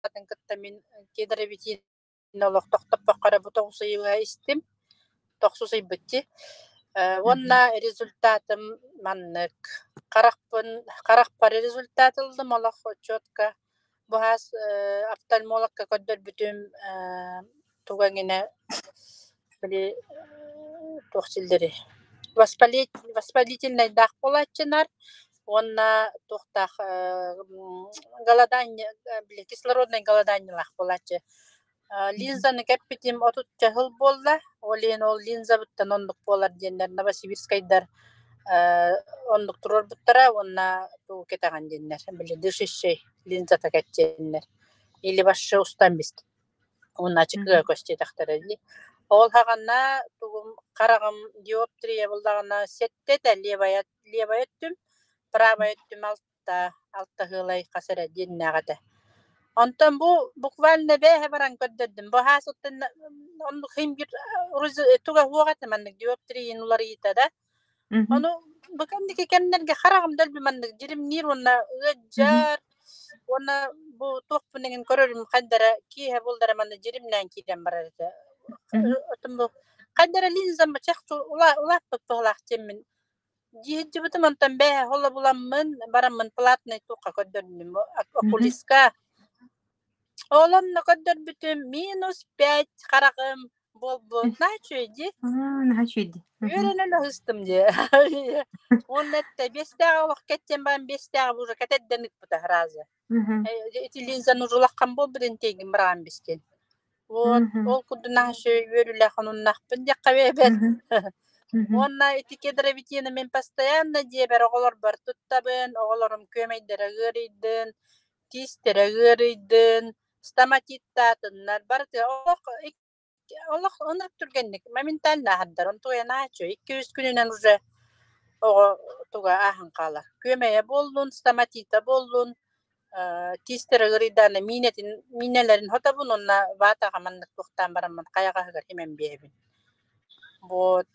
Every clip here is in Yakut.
Атын кытта мин кедровитин олох тохтоппокко эрэ бу тоҕус ыйга истим. Тохсус ыйбыт дии. Уонна результатым маннык. Харахпын харахпар результат ыллым олох четко. Бу хаас офтальмологка көрдөрбүтүм туга эҥинэ били туох силлэрий воспалительнайдаах буолааччынар уонна туохтаах голодание били кислороднай голоданиелаах буолааччы. Линзаны кэппитим 30 сыл буолла, ол иһин ол линзабыттан оннук буолар диэннэр новосибирскайдар оннук туруорбуттара уонна тугу кэтэҕин диэннэр били дышащий линзата кэччиэннэр или вообще устан бист уонна ачыкыга көстүөтэхтэрэ дии. Ол саҕана тугум хараҕым диоптрия буоллаҕына сэттэ этэ левая левая өттүм, правая өттүм алта, алта сыалай хас эрэ диэннээх этэ. Онтон бу буквально бээһэ баран көрдөрдүм. Бу хаас оттон оннук туга суох этэ маннык диоптрийын уларыйыта да. Ону бу кэнники кэмнэргэ хараҕым дэлби маннык дьиримниир уонна ыалдьар уонна бу туохпун эҥин көрөрүм хайдара киэһэ буоллар манна дьиримнээн киирэн барар этэ. Оттон бу хайдара линзам чахчы улааппыт быһыылаах диэммин дии сылдьыбытым онтон бээ холобуламмын бараммын платнай туохха көрдөрүннүм окулистка. Ол онно көрдөрбүтүм -5 хараҕым буолбут. Наһаа үчүгэй дии. Аа, наһаа үчүгэй дии. Үөрэнэн аһыстым дии. Уонна эттэ биэстээҕи олох кэттиэн баран биэстээҕи уже кэтэрдэн ыыппыта сразу. Ити линзаны уже улахан буолбут интиэгин быраҕан бистин. Вот ол курдук наһаа үчүгэй үөрүүлээх онуннахпын диэххэ бэйэбэр. Уонна ити кедровитины мин постоянно дьиэбэр оҕолорбор туттабын, оҕолорум күөмэйдэрэ ыарыйдын, тиистэрэ ыарыйдын, стоматиттаатыннар, барыта олох олох ынырык түргэнник моментально аһардар, онтуойан ааччы 2-3 күнүнэн уже оҕо туга ааһан хаалар. Күөмэйэ буоллун, стоматита буоллун, тиистэрэ ыарыйдаана миинэтин миинэлэрин хотобун уонна ватаҕа маннык туохтаан бараммын хайаҕаһыгар имэн биэрэбин. Вот.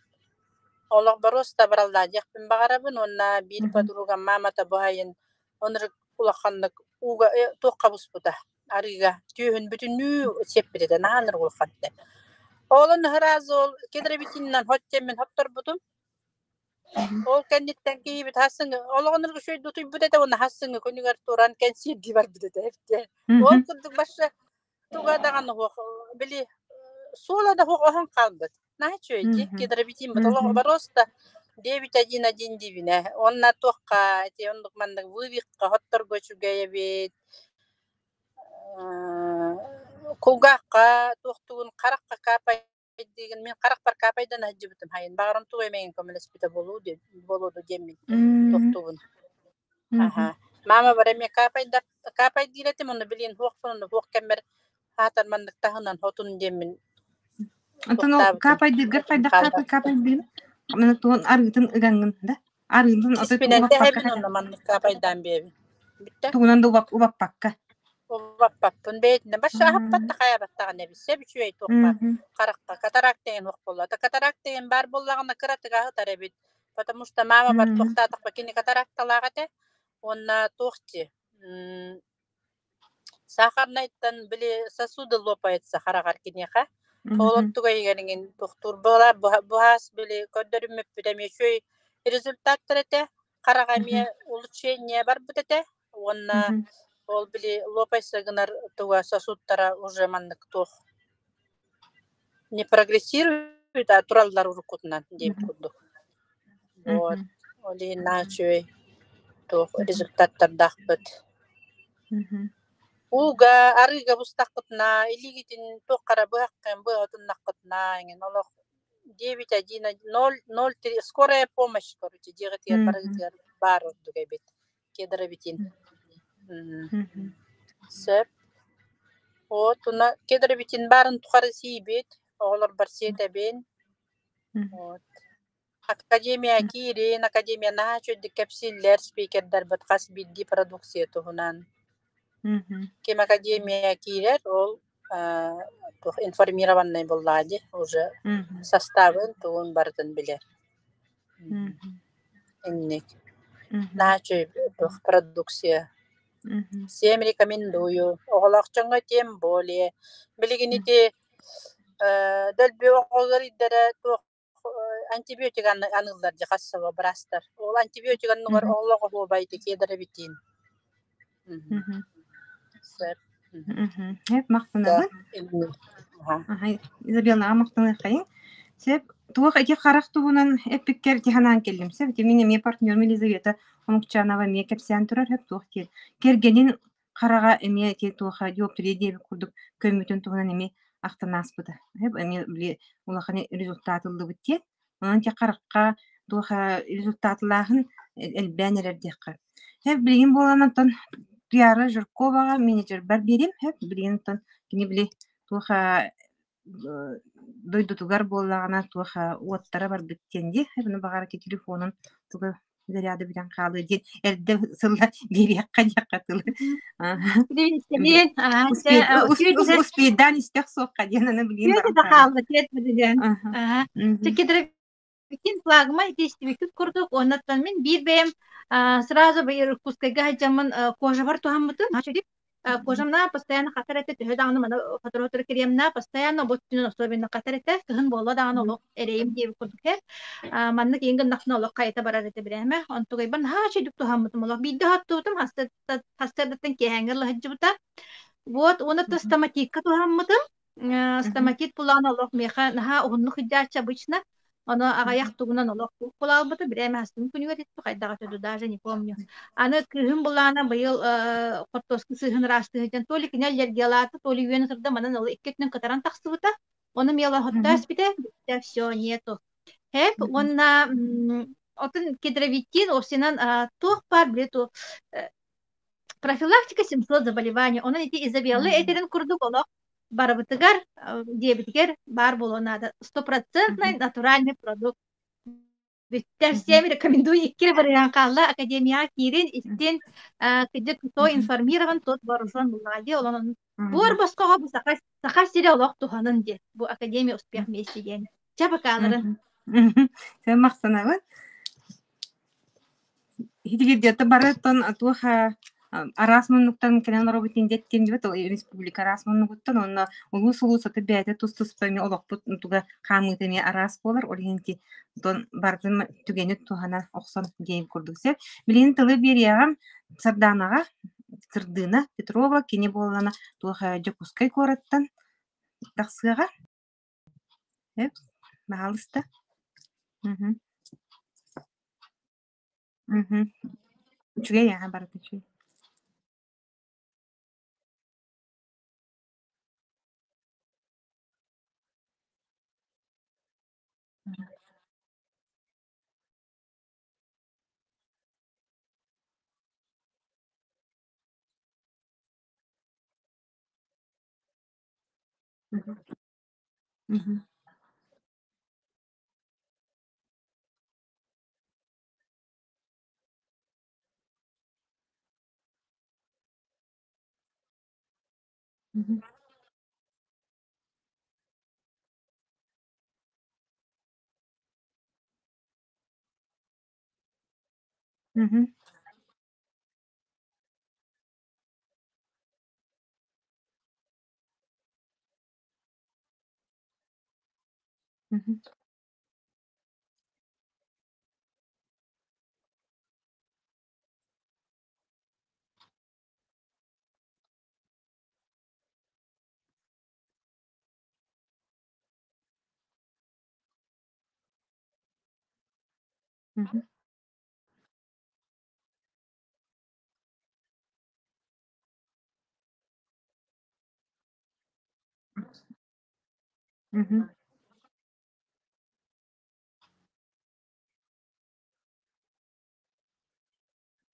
Олох боруоста бараллаа диэхпин баҕарабын уонна биир подругам маамата бу сайын ынырык улаханнык ууга туохха буспута арыыга түөһүн бүтүннүү сиэппит этэ наһаа ынырык улахан этэ. Ол онно сразу ол кедровитинынан хот диэммин хотторбутум. Ол кэнниттэн киһибит хассыҥы олоҕун үчүгэй утуйбут этэ уонна хассыҥы күнүгэр туран кэнсиэрдии барбыт этэ эбит. Ол курдук башы туга даҕаны суох били суола да суох оһон хаалбыт. Наһаа үчүгэй дии кедровитин просто 9-1-1 диибинэ. Уонна туохха ити оннук маннык вывихха хотторго үчүгэй эбит. Кулгаахха туохтугун харахха каапайдыыгын мин харахпар каапайдан сылдьыбытым хайын баҕарым тугу эмэйин көмөлөспүтэ буолуо диэн буолуо дуо диэммин туохтуубун. Аха. Маама бар эмиэ каапайдар каапайдыыр этим онно билигин суохпун онно суох кэммэр аатар маннык таһынан хотун диэммин Онтон ол туохтаабытым каапайдыыргар хайдах хаалбат. каапайдыыгын? Маны тугун арыытын ыгаҥҥын да? Арыытын отой Испинэн убаппакка тэһэбин онно маннык каапайдаан биэбин. Бүттэ. тугунан да убаппакка. Убаппаппын бэйэтинэн баша аһаппат да хайаабаттаҕына эбит үчүгэй туохха харахха катаракт деген суох буолла. Катаракт деген баар буоллаҕына кыратык аһытар эбит. Потому что маамабар туохтаатахпа кини катаракталаах этэ. Уонна туох дии сахарнайтан били сосуды лопается хараҕар киниэхэ. Ол оттуга иһигэр туохтуур буола буһаас били көрдөрүммүппүт эмиэ үчүгэй результаттар этэ. Хараҕа эмиэ улучшение барбыт этэ. Уонна ол били лопайса гынар туга сосудтара уже маннык туох не прогрессирует, а тураллар уруккутунан диэбит курдук. Вот. Ол иһин наһаа үчүгэй туох результаттардаахпыт. Ууга, арыыга бустаххытына, илиигитин туохха эрэ быһаххын быһа отуннаххытына эҥин олох 9-1-0-0-3 скорая помощь короче дьиэҕитигэр барыгытыгар баар ордук эбит. Кедровитин. Сөп. Вот уна кедровитин баарын тухары сиибит, оҕолорбор сиэтэбин. Вот. Академия киирин, академия наһаа үчүгэйдик кэпсииллэр спикердарбыт хас биирдии продукция туһунан. Ким академия киирэр, ол туох информированный буоллаҕа дии, уже составын, тугун барытын билэр. Инник. Наһаа үчүгэй туох продукция. Мгм. Всем рекомендую. Оҕолоох дьоҥҥо тем более. Билигин ити дэлби оҕолор идэрэ туох антибиотик аныыллар дьэ хас саба быраастар. Ол антибиотик анныгар Мгм. оҕолоох оһуобай ити кедровитин. Мгм. Сөп. Мгм. Эп Да. махтанабын. Аха. Аха, Изабеллаҕа махтаныаххайыҥ. Сөп. Туох ити харах туһунан эппиккэр ити санаан кэллим. Сөп. Ити мин эмиэ партнерым Елизавета Омукчанова эмиэ кэпсээн турар. Сөп туох диэн. Кэргэнин хараҕа эмиэ ити туоха диоптрия диэбит курдук көммүтүн туһунан эмиэ ахтан ааспыта. Сөп. Эмиэ били улахан результат ыллыбыт диэн. Онон ити харахха туох результатлааһын элбээн эрэр диэххэ. Сөп. Билигин буолан оттон Туяра Жирковаҕа менеджербар биэрим. Сөп. Билигин оттон кини били туох дойдутугар буоллаҕына туох уоттара барбыт диэн дии ону баҕар ити телефонун туга заряда бүтэн хаалыа диэн эрдэ сылла биэриэххэ диэххэ тылы успейдаан истэх суохха диэн аны билигин баран хаалла Кин флагма итистибиккит курдук уоннаттан мин биир бэйэм сразу Иркутскайга сылдьаммын кожабар туһаммытым. Кожамна постоянно хатар этэ, төһө даҕаны маны сотору-сотору кремна постоянно бу өттүнэн особенно хатар этэ, кыһын буолла даҕаны олох эрэйим диэбит курдук һэ. Маннык иин гыннахпына олох хайыта барар этэ бирээмэ. Онтугайбар наһаа үчүгдүк туһаммытым олох. Биирдэ хоттубутум, хастардаттан киэһээҥҥэ ыла сылдьыбыта. Вот, уонна стоматикка туһаммытым. Стоматит булаан олох миэхэ наһаа уһуннук сылдьааччы обычно. Ону аҕыйах тугунан олох туох булаалбыта, бирээмэ астын күнүгэр итти хайдах этэ даже не помню. Аны кыыһым булаана быйыл хортуоска сыыһын ыраастыы сылдьан то ли кини аллергиялаата, то ли үөн ытырда, манан ол икки өттүнэн кытаран тахсыбыта. Ону миэлоһоттоо испитэ, бүттэ, все, нету. Хэп уонна отун кедровитин, овсенан туох баар били профилактика 700 заболеваний. Онон ити Изабелла этэрин курдук олох барыбытыгар диэбитигэр баар буолуон наада. Стопроцентный натуральный продукт. Бүттэ. Всем рекомендую икки вариант хаалла. Академияҕа киирин, истин, кыдьык кто информирован, тот вооружен буллаҕа Онон буор босхоҕо бу саха, саха сирэ олох туһанын диэн. Бу Академия успех вместе диэн. Чэ бакааларын. Сен махтанабын. Итигирдиэттэ барыттан туох араас муннуктан кэлэн олоробут диэн диэбит республика араас муннугуттан уонна улуус-улуус аты бэйэтэ тус-туспа эмиэ олохпут туга хаамыыта эмиэ араас буолар. Ол иһин ити онтон барытын түгэни туһана охсон диэн курдук сөп. Билигин тылы биэриэҕим Сардаанаҕа Сырдыына Петрова кини буоллаҕына туох Дьокуускай куораттан тахсыаҕа. Сөп, баһаалыста. Мгм. Мгм. Үчүгэй аа барыта үчүгэй. Мгм. Мгм. Мгм. Мгм. Мгм. Мгм. Мгм.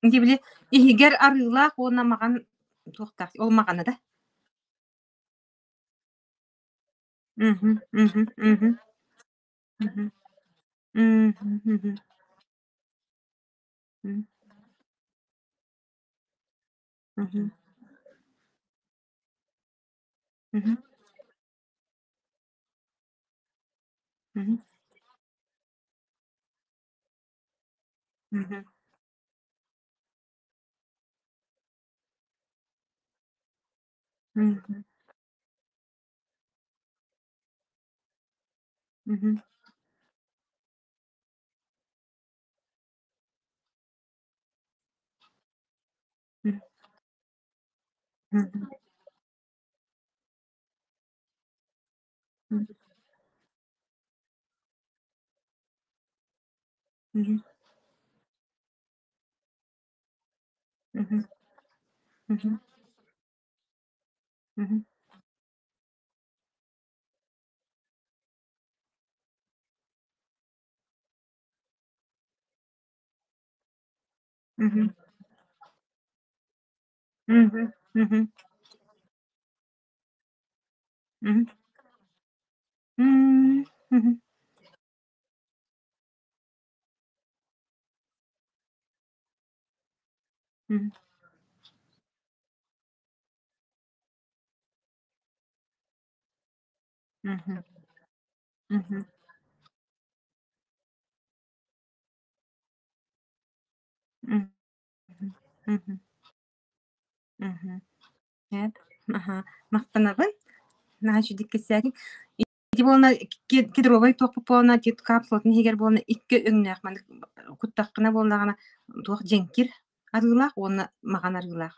Ити били иһигэр арыылаах уонна маҕан туохтаах ол маҕана да? Мгм, мгм, мгм, мгм, мгм, мгм, м, мгм, мгм, мгм, мгм. Мгм. Мгм. М. Мгм. М. Мгм. Мгм. Мгм. Мгм. Мгм. Мгм. Мгм. Мгм. М. Мгм. Мгм. Мгм. Мгм. Мгм. Мгм. Мгм. Эт. Аха. Махтанабын. Наһаа үчүгэй кэпсээтиҥ. Ити буолна кедровай туохпут буолна тит капсулатын иһигэр буолна икки өҥнөөх маннык куттаххына буоллаҕына туох дьэҥкир арыылаах уонна маҕан арыылаах.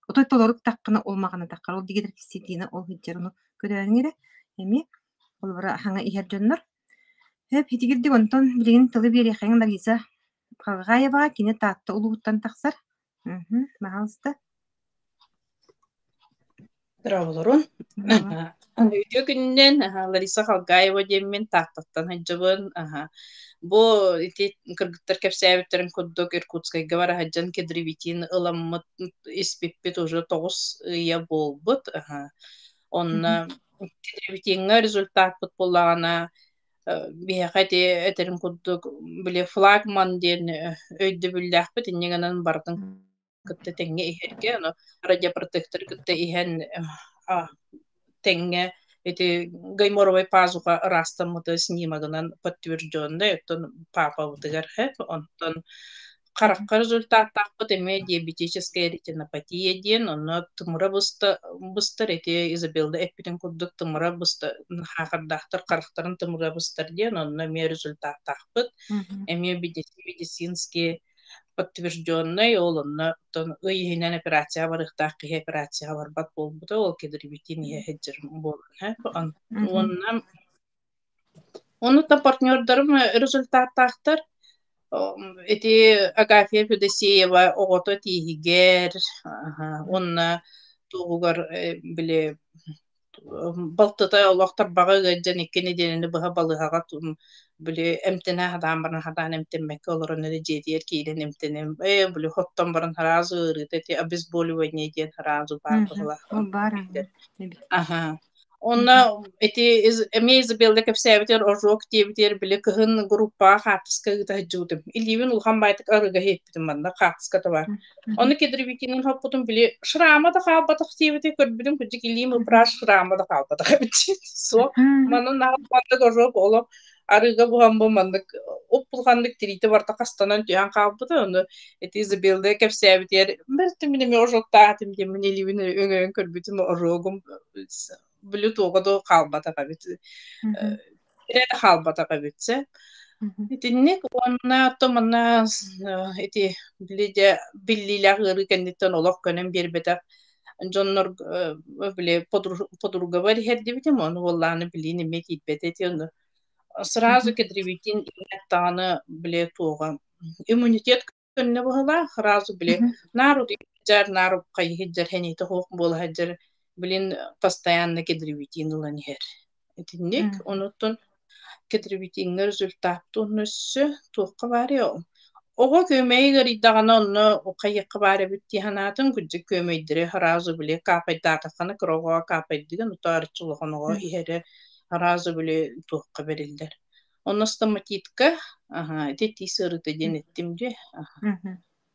Отой толору таххына ол маҕана таххар ол дигидер ситиини ол сылдьар ону көрөөрүҥ эрэ эмиэ холобура хаҥа иһэр дьоннор. Сөп итигирдик онтон билигин тылы биэриэххэҥ Лариса Халгаеваҕа кини Таатта улууһуттан тахсар. Пожалуйста. Здраволорун. Үтүө күнүнэн Лариса Халгаева диэммин Тааттаттан сылдьабын. Бу ити кыргыттар кэпсээбиттэрин курдук Иркутскайга бара сылдьан кедровитин ыламмыт испиппит уже 9 ыйа буолбут. Онно кедровитиҥҥа результаппыт буоллаҕына биһиэхэ ити этэрин курдук били флагман диэн өйдөбүллээхпит инньэ гынан барытын кытта тэҥҥэ иһэргэ, ону радиопротекторы кытта иһэн тэҥҥэ ити гайморовай пазуха ыраастаммыта снимогынан подтвержденный, оттон папабытыгар хэп, онтон харахха результаттаахпыт эмиэ диабетическая ретинопатия диэн, онно тымыра быстар, ити Изабелла эппитин курдук тымыра быста, хаахардаахтар харахтарын тымыра быстар диэн, онно эмиэ результаттаахпыт, эмиэ медицинский подтвержденный, ол онно оттон ый иһинэн операцияҕа барыахтаах киһи операцияҕа барбат буолбута, ол кедровитин иһэ сылдьар буолан. Уонна онуттан партнердарым результаттаахтар. Ити Агафья Федосеева оҕото тииһигэр уонна туоҕугар били балтыта олох тарбаҕа ыалдьан икки нэдиэлэни быһа балыыһаҕа били эмтэнэ сатаан баран сатаан эмтэммэккэ олорон эрэ дьиэтигэр киирэн эмтэнэн ээ били хоттон баран сразу ыарыыта ити обезболивание диэн сразу баар быһыылаах. Ол баар Аха. Онно ити эмиэ Изабелла кэпсээбитигэр ожог диэбитигэр били кыһын группаҕа хаартыска ыыта сылдьыбытым. Илиибин улахан баайтык арыыга иһиппитим манна хаартыската баар. Ону кедровикинын хоппутум били шрама да хаалбатах диэбити көрбүтүм кырдьык илиим ыпыраас шрама да хаалбатах эбит. Суох. Манан маннык ожог олох арыыга буһан бу маннык уп-улаханнык тириитэ барыта хастанан түһэн хаалбыта. Ону ити Изабелла кэпсээбитигэр бэртим мин эмиэ ожогтаатым диэммин илиибин өҥөйөн көрбүтүм ожогум били туоҕа да хаалбатах эбит. Эрэ да хаалбатах эбит сэ. Итинник уонна оттон манна ити били дьэ биллиилээх ыарыы кэнниттэн олох көнөн биэрбэтэх дьоннор били подругабар иһэрдибитим, ону уоллааны билиин эмиэ киирбэтэ ити ону сразу кедровитин даҕаны били туоҕа иммунитет көннө быһыылаах сразу били наар утуйар наар хайыһыдьар хэниитэ суох буола сылдьар билин постоянно кедровитин ылан иһэр итинник онуттан кедровитиҥҥа результат уонна өссө туохха баарый оҕо күөмэйи ыарыйдаҕына онно хайыахха баар эбит дии санаатым кырдьык күөмэйдэри сразу били каапайдаатаххына кыра оҕоҕо каапайдыгын утаарыччы улахан оҕо иһэрэ сразу били туохха бэриллэр Онно стоматитка, аһа, ити тиис ыарыыта диэн эттим дии.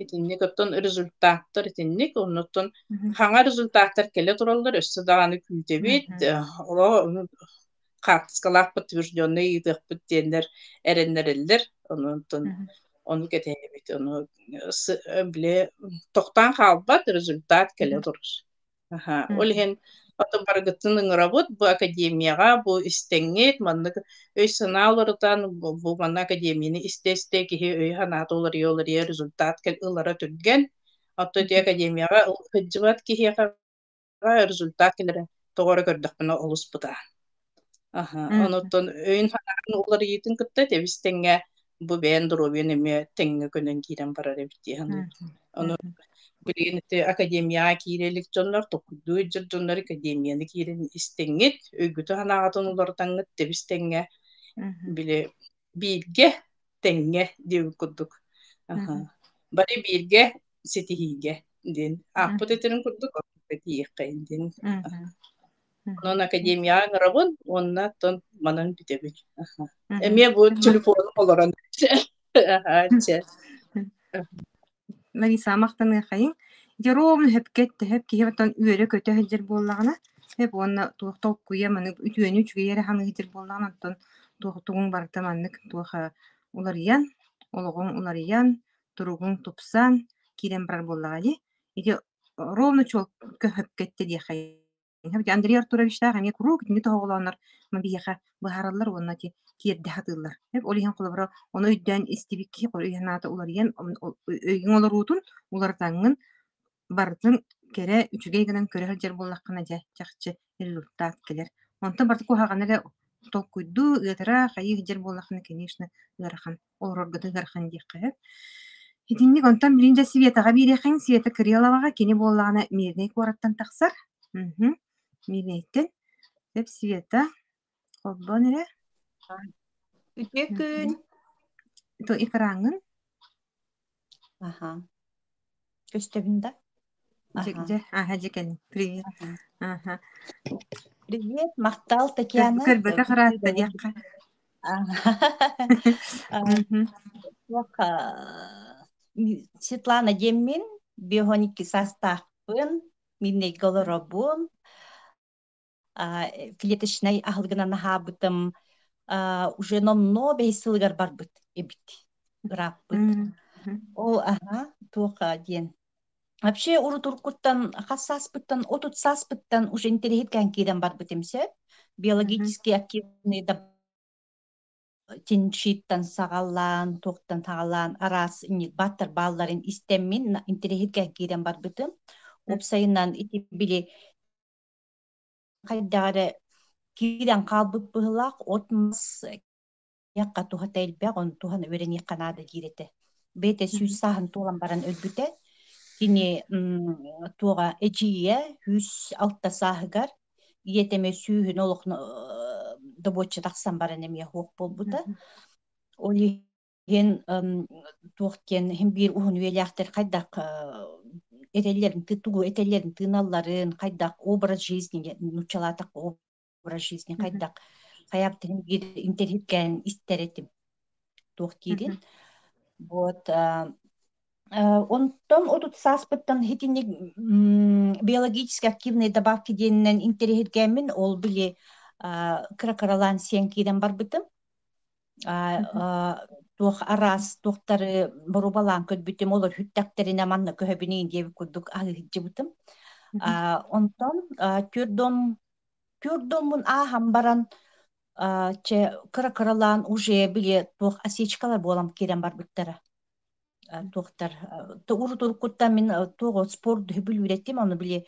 Итинник оттон результаттар итинник, оннуттан хаҥа результаттар кэлэ тураллар, өссө даҕаны күүтэбит. Олоо хаартыскалаах подтвержденный ыытыахпыт диэннэр эрэннэрэллэр. Онтон ону кэтэһэбит. Ону били тохтоон хаалбат результат кэлэ турар. Аха. Ол иһин ото барыгытын ыҥырабыт бу академияҕа, бу истэҥҥит, маннык өй-санаа уларытан, бу манна академияны истэ-истэ киһи өйө-санаата уларыйа-уларыйа результат ылара түргэн. Оттон ити академияҕа сылдьыбат киһиэхэ результат кэлэрэ тоҕо эрэ көрдөхпүнэ олус бытаан. Аха, онуттан өйүн-санаатын уларыйыытын кытта тэбис-тэҥҥэ бу бэйэн доруобуйан эмиэ тэҥҥэ көнөн киирэн барар эбит дии саныыбын. Ону билигин ити академияҕа киирэ илик дьоннор, толкуйдуу илдьэр дьоннор академияны киирэн истэҥҥит, өйгүтүн-санааҕытын уларытаҥҥыт тэбис-тэҥҥэ били бииргэ тэҥҥэ диэбит курдук. Аха. Бары бииргэ ситиһиигэ диэн аахпыт этэрин курдук тиийиэххэйин диэн. Онон академияҕа ыҥырабын уонна оттон манан бүтэбин. Эмиэ бу телефону олорон чэ. Лариса махтаныахайыҥ. Дьэ ровно сөпкө эттэ, сөп киһи оттон үөрэ-көтө сылдьар буоллаҕына, сөп уонна туох толкуйа маннык үтүөнү үчүгэйи эрэ саныы сылдьар буоллаҕына, оттон туох тугуҥ барыта маннык туох уларыйан, олоҕуҥ уларыйан, туругуҥ тупсан киирэн барар буоллаҕа дии. Ити ровно чуолка сөпкө эттэ диэххэйиҥ. Андрей Артуровичтаах эмиэ куруук итини тоһоҕолооннор биһиэхэ быһаараллар уонна ити тиэрдэ сатыыллар. Ол иһин холобура ону өйдөөн истибит киһи өйө-санаата уларыйан өйүҥ олоруутун уларытаҥҥын барытын кэрэ үчүгэй гынан көрө сылдьар буоллаххына дьэ чахчы результат кэлэр. Онтон барыта куһаҕаны эрэ толкуйдуу, ыатара, хайыы сылдьар буоллаххына, конечно, ыарахан олорорго да ыарахан диэххэ сөп. Итинник онтон билигин дьэ Светаҕа биэриэххин, Света Кирилловаҕа кини буоллаҕына Мирнэй куораттан тахсар. Мгм. Мирнэйтэн. Сөп Света, холбоон эрэ. Үтүө күн. То экраҥҥын. Аха. Көстөбүн да? Дьэ, дьэ, аха, дьэ кэлин. Привет. Аха. Привет, махтал, Татьяна. Көрбөтөх ыраатта диэххэ. Светлана диэммин, 52 саастаахпын, Мирнэйгэ олоробун. Клеточнай аһылыгынан аһаабытым уже номнуо бэһис сылыгар барбыт эбит, ырааппыт. Ол аһа туох диэн Вообще урут-уруккуттан хас сааспыттан 30 сааспыттан уже интэриэһиргээн киирэн барбытым сөп. Биологически активный тиншиттан саҕалаан, туохтан саҕалаан араас бааттар баалларын истэммин интэриэһиргээн киирэн барбытым. Уопсайынан ити били хайдах эрэ киирэн хаалбыт быһыылаах от-мас Киһиэхэ туһата элбэх, ону туһана үөрэниэххэ наада диир этэ. Бэйэтэ 100 сааһын туолан баран өлбүтэ. Кини туоҕа эдьиийэ 106 сааһыгар ийэтэ эмиэ сүүһүн олох добуочча тахсан баран эмиэ суох буолбута. Ол иһин туох диэн иһин биир уһун үйэлээхтэр хайдах этэллэрин тугу этэллэрин тыыналларын хайдах образ жизни нууччалаатахха образ жизни хайдах хайаабытын биир интэриэһиргээн истэр этим туох диирин вот онтон 30 сааспыттан итинник биологически активные добавки диэнинэн интэриэһиргээммин ол били кыра-кыралаан сиэн киирэн барбытым туох араас туохтары боруобалаан көрбүтүм олор хүттэхтэринэ манна көһөбүнүн диэбит курдук аһыһыдьыбытым онтон түрдон Пюрдоммун ааһан баран, чэ, кыра-кыралаан уже били туох осечкалар буолан киирэн барбыттара. Туохтар урут-уруккуттан мин туох спорт бүлүүрэтим, ону били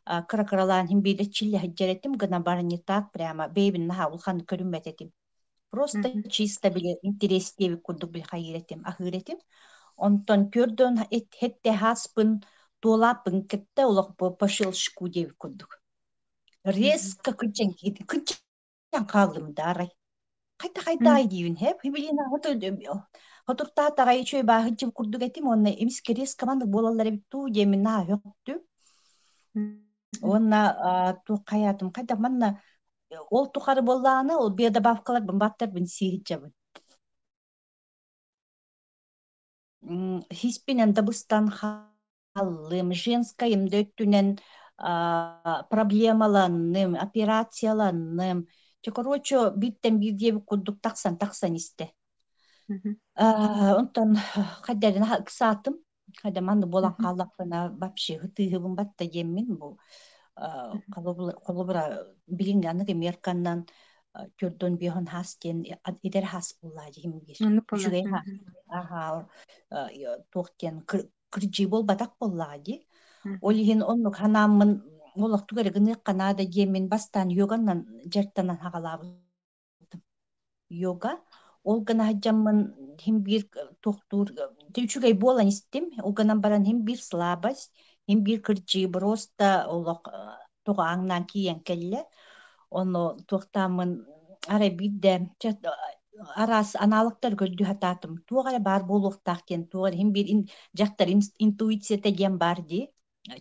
кыра-кыралаан иһин биирдэ чиллэ сылдьар этим, гына баран не так прямо бэйэбин наһаа улаханнык көрүммэт этим. Просто чисто били интерес диэбит курдук били хайыыр этим, аһыыр этим. Онтон көрдөөн хэтте хааспын туолааппын кытта олох по щелчку диэбит курдук. Резко кырдьан кырдьан хааллым да арай. Хайта хайдаай диибин һэ билин хотуртаатаҕай үчүгэй бааһыччым курдук этим уонна эмискэ резко маннык буолаллар эбит дуу диэммин наһаа үөхтүм. Уонна туох хайаатым хайдах манна ол тухары буоллаҕына ол биодобавкаларбын бааттарбын сии сылдьабын. Хиспинэн да быстан хааллым, женскайым да өттүнэн проблемаланным, операцияланным. Чэ, короче, бииртэн биир диэбит курдук тахсан-тахсан истэ. Онтон хайдарын ыксаатым. Хайда манны буолан хааллахпына вообще ытыыһыбын батта диэммин бу. Холобура билиҥҥи аныгы мерканнан түрдөн биһон хас диэн идэр хас буоллаа дьиһим биир. Үчүгэй хас. Аха туох диэн кырдьыы буолбатах буоллаҕа дии. Ол иһин оннук ханааммын олохтугар гыныахха наада диэммин бастаан йоганнан дьарыктанан хаҕалаабытым. Йога ол гына сылдьаммын иһин биир туохтуур үчүгэй буолан истим. Ол гынан баран иһин биир слабость, иһин биир кырдьыы просто олох тоҕо ааҥнаан киирэн кэллэ. Ону туохтааммын арай биирдэ чэ араас аналогтар көрдүү сатаатым. Туох эрэ баар буолуохтаах диэн туох эрэ иһин биир дьахтар интуицията диэн баар дии.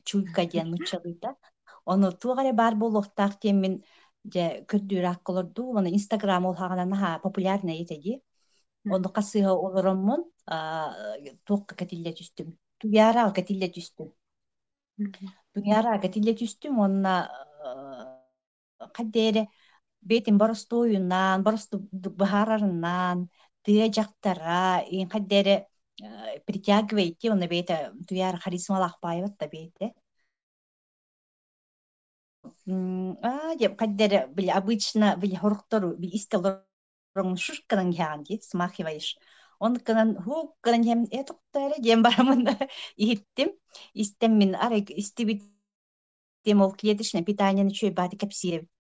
Чуйка диэн нууччалыыта. Ону туох эрэ баар буолуохтаах диэммин дьэ көрдүүр аакка олордуу. Уонна Инстаграм ол хаҕана наһаа популярнай этэ дии. Ону хасыһа олороммун туохха кэтиллэ түстүм. Туйаараҕа кэтиллэ түстүм. Туйаараҕа кэтиллэ түстүм уонна хайда эрэ бэйэтин боростуойунаан, боростуйдук быһаарарынан, тыа дьахтара, хайда эрэ притягивает уонна бэйэтэ туйаара харизмалаах баайбат да бэйэтэ. Аа, диэм хайда эрэ били обычно били хорохтору били истэ олорон шушканан иһэҕин дии смахиваешь. Он гынан һуук гынан иһэм э тоқтоо эрэ диэн барамын иһиттим. Истэммин арай истибит тем ол клеточное питаниены үчүгэй бааты кэпсиир эбит.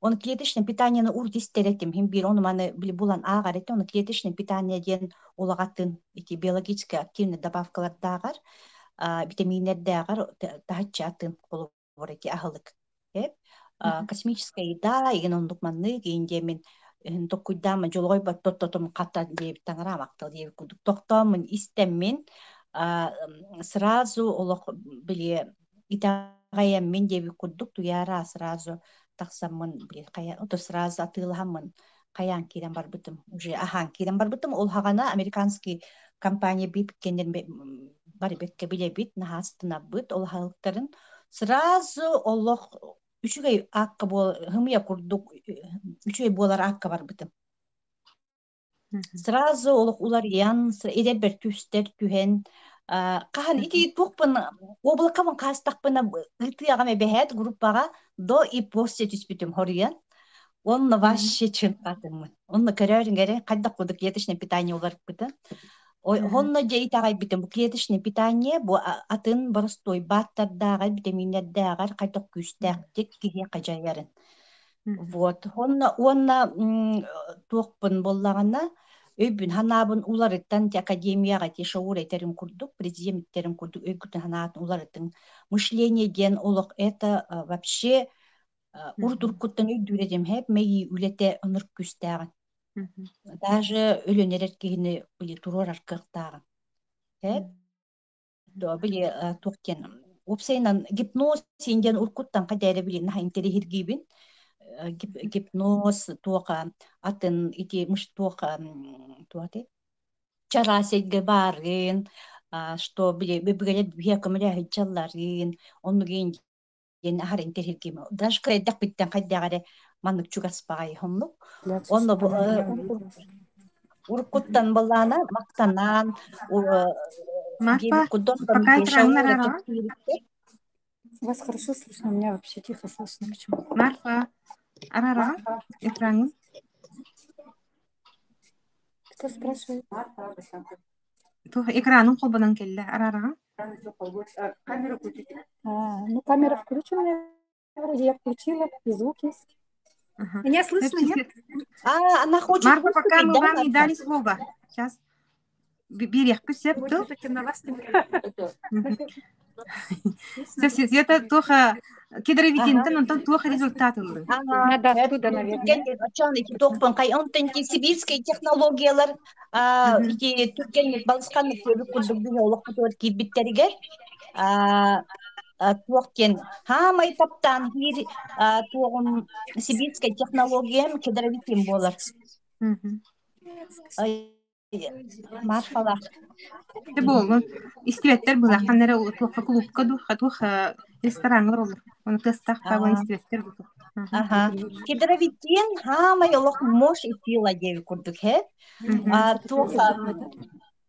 Оны клеточное питаниены урут истэр этим. Хим биир ону маны били булан ааҕар этим. Оны клеточное питание диэн улаҕатын ити биологически активный добавкалардааҕар, витаминнэрдээҕэр таһыччы атын холобур ити аһылык. Космическая еда игин оннук маннык иин диэмин токкуйдаама дьолоҕойбот тоттотум хата диэбит таҥараам актал диэбит курдук тохтооммун истэммин сразу олох били итэҕэйэммин диэбит курдук туйаара сразу тахсаммын били хайа ото сразу атыылаһаммын хайаан киирэн барбытым уже аһаан киирэн барбытым ол хаҕана американский компания бип кэннин бары бэккэ билэбит наһаа астынабыт ол аһылыктарын сразу олох үчүгэй аакка буол хымыйа курдук үчүгэй буолар аакка барбытым. Сразу олох уларыйан, эдэрбэр түстэр түһэн, хаһан ити туохпун облакабын хаастахпына ытыаҕым эбэһээт группаҕа до и после түспүтүм хоруйан. Онно вообще чынтатыммын. Онно көрөөрүҥ эрэ хайдах курдук клеточное питание уларыппытын. Онно дьэ итэҕэйбитим бу клеточное питание бу атын боростуой бааттардааҕар, битэмииннэрдээҕэр хайдах күүстээхтик киһиэхэ дьайарын. Вот. Уонна уонна туохпун буоллаҕына, өйбүн-санаабын уларыттан ити академияҕа ити Шаур этэрин курдук, президент этэрин курдук өйгүтүн-санаатын уларытыҥ. Мышление диэн олох это вообще урут-уруккуттан өйдүүр этим һээп мэйии үлэтэ ынырык күүстээҕин. Даже өлөн эрэр киһини били туруорар кыахтааҕын. Һээп Били туох диэн уопсайынан гипноз диэн уруккуттан хайда эрэ били наһаа интэриэһиргиибин. Гипноз туох атын ити туох туох этэй чараас эйгэ баарын что били өбүгэлэр биһиэхэ көмөлөһө сылдьалларын оннук диэн аһар интэриэһиргиим. Даже кыайдахпыттан хайдах эрэ маннык чугас баҕайы оннук. Онно бу уруккуттан былаана махтанаан Марфа, пока экраҥҥар араҕа. Вас хорошо слышно, у меня вообще тихо слышно почему-то. Марфа, арараҕа экраҥҥын. Кто спрашивает? Туох экраным холбонон кэллэ арараҕа. А, ну камера включена, вроде я включила, и звук есть. Ага. Меня слышно, нет? А, она хочет Марфа, пока выступить, мы да, вам не Марфа? дали слово. Сейчас. Биэриэхпит сөп Ой, тыл. что-то темновато. Света туох кедровитинтэн онтон туох результат ыллыҥ? Надо оттуда, наверное. Онтон сибирские технологиялар ити түргэн балысханнык көрүк курдук биһи олохпутугар киирбиттэригэр туох диэн хаамай таптаан биир туоҕум сибирская технологиям кедровитин буолар. Марфалаах. Ити буоллун. Истибэттэр былахан эрэ туохха клубка дуу, туох рестораҥҥа олороллор. Ону тыастаах таабан истибэттэр бу. Аха. Кедровитин хаамай олох мощь и сила диэби курдук һэ. Туох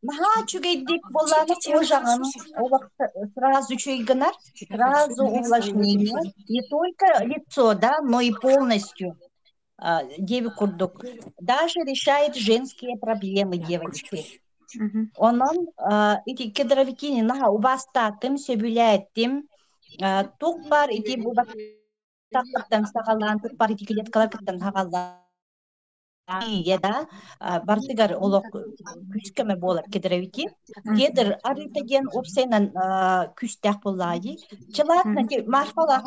Наһаа үчүгэйдик буоллаҕына кожаҕын олох сразу үчүгэй гынар, сразу увлажнение, не только лицо, да, но и полностью диэбит курдук. Даже решает женские проблемы девочки. Онон ити кедровикини наһаа убаастаатым, сөбүлээтим. Туох баар ити бу баттахтан саҕалаан, туох баар ити клеткаларгыттан саҕалаан Ийэ да барытыгар олох күүс-көмө буолар кедровики. Кедр арыыта диэн уопсайынан күүстээх буоллаҕа дии. Чылаатына ити Марфалаах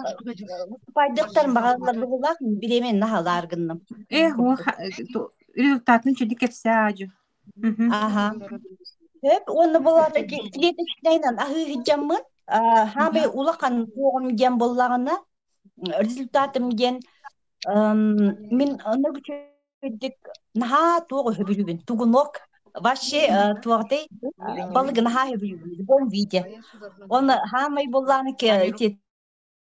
выступайдыахтарын баҕалар быһыылаах бириэмэ наһалаар гынным. Э, результатын чүдү кэпсээ аадьу. Аха. Хөп уонна буолаата клеточнайынан аһыы сылдьаммын хаамай улахан туоҕум диэн буоллаҕына результатым диэн мин оннук үчүгэйдик наһаа туох өһөбүлүүбүн тугунок вообще туохтай балыгы наһаа өһөбүлүүбүн в любом виде он хаамай буоллааны ити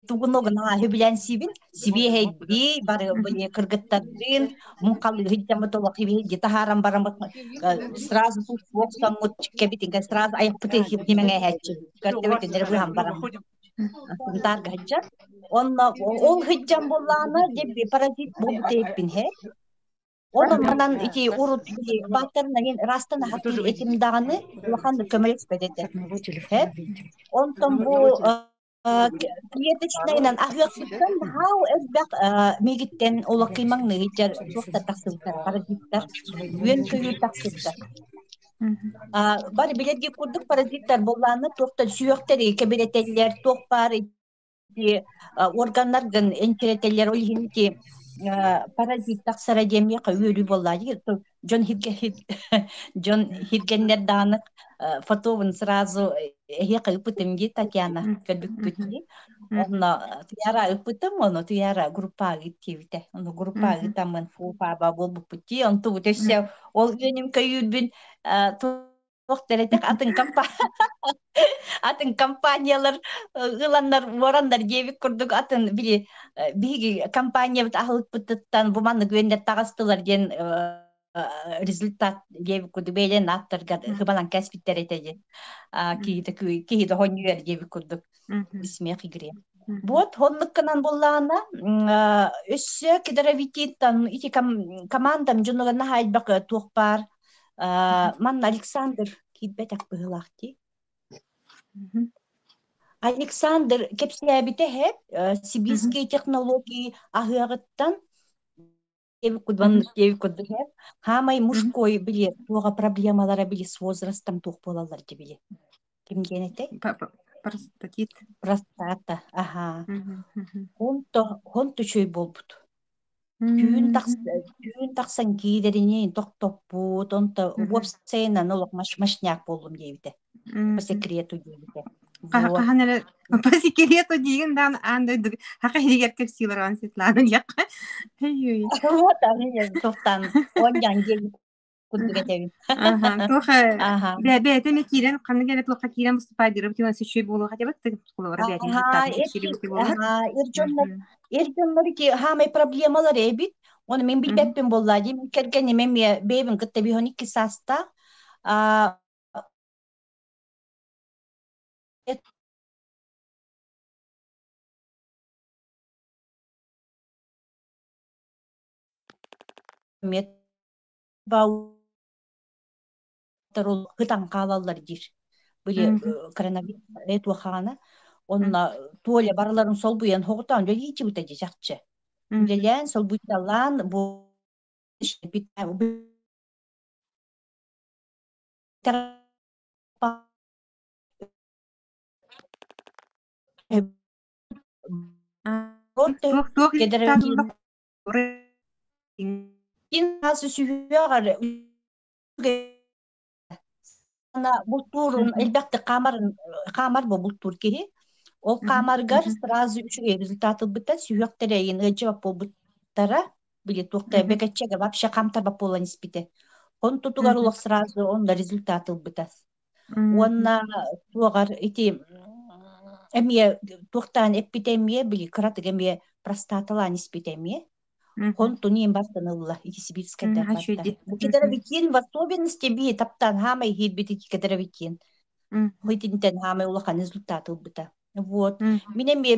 тугуногу наһаа өһөбүлээн сиибин сибиэһэйдии бары били кыргыттардыын муҥхалыы сылдьаммыт олох сибиэһэйдии таһааран бараммыт сразу суох соҥмут кэбитингэ сразу айахпыты химэҥээһээччи көрдөбүтүннэри быһан баран Сунтаарга сылдьар. Онно ол сылдьан буоллаҕына дьэ паразит буолбут эбиппин һэ. Онон манан ити урут бааттарынан ырастан аһатыыр этим даҕаны улахан көмөлөспөт этэ. Һэ. Онтон бу клеточнайынан аһыахпыттан наһаа элбэх миигиттэн олох кыймаҥныы сылдьар туохтар тахсыбыттар паразиттар үөн-көйүүр тахсыбыттар. Бары билэргит курдук паразиттар буоллаанна туохтан сүһүөхтэри кэбирэтэллэр, туох баар ити органнаргын энчирэтэллэр, ол иһин ити паразит тахсара диэн миэхэ үөрүү буоллаа дии. Дьон дьон хиргэннэр даҕаны фотобун сразу эһиэхэ ыыппытым дии Татьяна көрбүккүт дии. Онно Туяра ыыппытым, ону Туяра группаҕа ыыт диэбитэ. Ону группаҕа ыытаммын фу-фаба буолбуппут дии. Онтубут өссө ол үөнүм көйүүрбүн туох дэрэтэх атын атын компаниялар ыланнар уораннар диэбит курдук атын били биһиги компаниябыт аһылыкпытыттан бу маннык үөннэр таҕыстылар диэн результат диэбит курдук бэйэлэрин ааттарга хыбалан кэспиттэр этэ диэн киһи киһи хонньуйар диэбит курдук смех игре. Вот оннукканан буллаҕына өссө кедровититтан ити командам дьонугар наһаа элбэх туох баар манна Александр киирбэтэх быһыылаах дии. Александр кэпсээбитэ һэ сибирские технологии аһыаҕыттан курдук Хаамай мужской били туоҕа проблемалара били с возрастом туох буолаллар дии били. Ким диэн этэй? Простатит. Простата, аха. Хонто хонто үчүгэй буолбут. Түүн түүн тахсан киирэринии тохтоппут, онто уопсайынан олох машняк буоллум диэбитэ. По секрету диэбитэ. Хаһан эрэ по секрету диигин даан аан дойду хаха иһигэр кэпсиилэр Светлана диэххэ. Вот аны туохтан оонньоон диэн курдук этэбин. Туох бэйэтэ эмэ киирэн ханнык эрэ туохха киирэн выступайдыырбыт тиэн сүчүй буолуох этибит холобура бэйэтин эр дьоннор эр дьоннор ити хаамай проблемалар эбит оны мен билбэппин буоллаа дии кэргэним эмиэ бэйэбин кытта биһон икки саастаах ытан хаалаллар диир. Били коронавирус туохаҕана онно Толя барыларын солбуйан хоҕутаан үлэлииччибитэ дии чахчы. Үлэлээн солбуйталаан бу Бултуурун элбэхтик хаамарын хаамар бу бултуур киһи. Ол хаамаргар сразу үчүгэй результат ылбыта, сүһүөхтэрэ эйин ыалдьыбат буолбуттара, били туохта бэкэччэгэ вообще хаамтарбат буолан испитэ. Онтутугар олох сразу онно результат ылбыта. Уонна туоҕар ити эмиэ туохтаан эппитэ эмиэ били кыратык эмиэ простаталаан испитэ эмиэ. Хонтун бартан ылла ити сибирскайдар барта. Бу кедровикин в особенности би таптаан хаамай иһиирбит ити кедровикин. Итинтэн хаамай улахан результат ылбыта. Вот. Мин эмиэ